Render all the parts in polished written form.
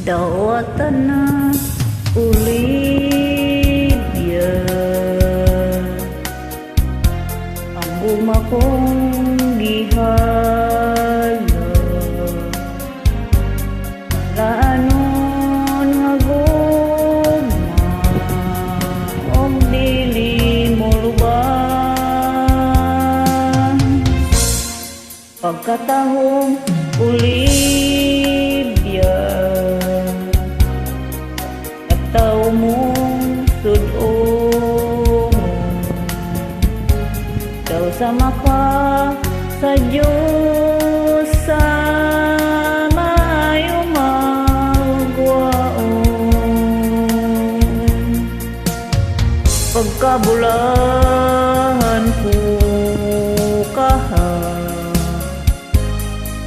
Dawatan na, Olivia, ang gugma kong gihalad. Kaanon nga gugma og dili molubang. Pagkatahong, Olivia, katawo mong sud-ong, daw sama ka sa Diyos sa maayong magwaon. Pagkabulahan ko kaha,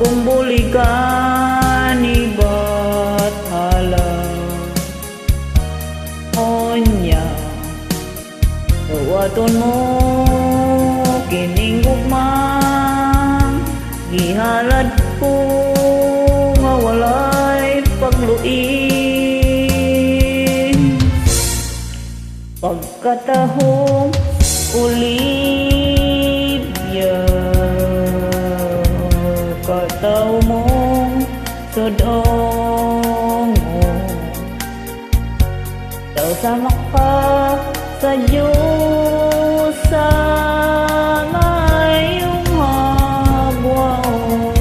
kung buligan ni Bathala. Onya, dawaton mo kining gugma, gihalad ko nga walay pagluin. Pagkatahong, Olivia, katawo mong sud-ong, daw sama ka sa Diyos sa maayong magwaon.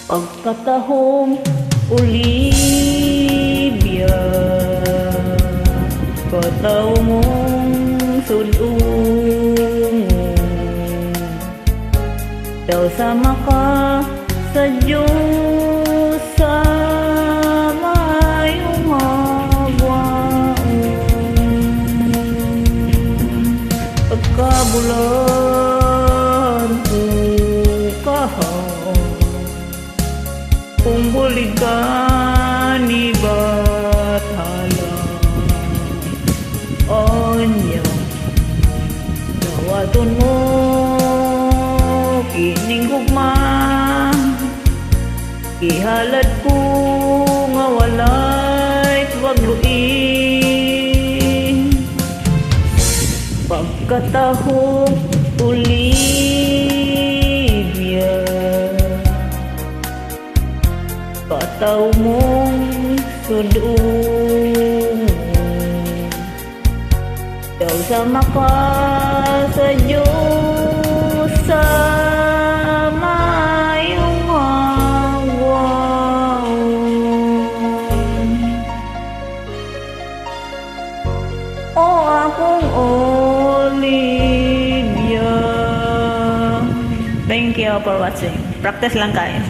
Pagkatahong, Olivia, katawo mong sud-ong, daw sama ka sa Diyos sa maayong magwaon. Pagkabulahan ko kaha, kung buligan ni Bathala. Onya, dawaton mo kining gugma, gihalad ko nga walay pagluin. Pagkatahong, Olivia, katawo mong sud-ong, daw sama ka sa Diyos sa maayong agwaon. O akong Olivia. Thank you for watching. Practice lang kayo.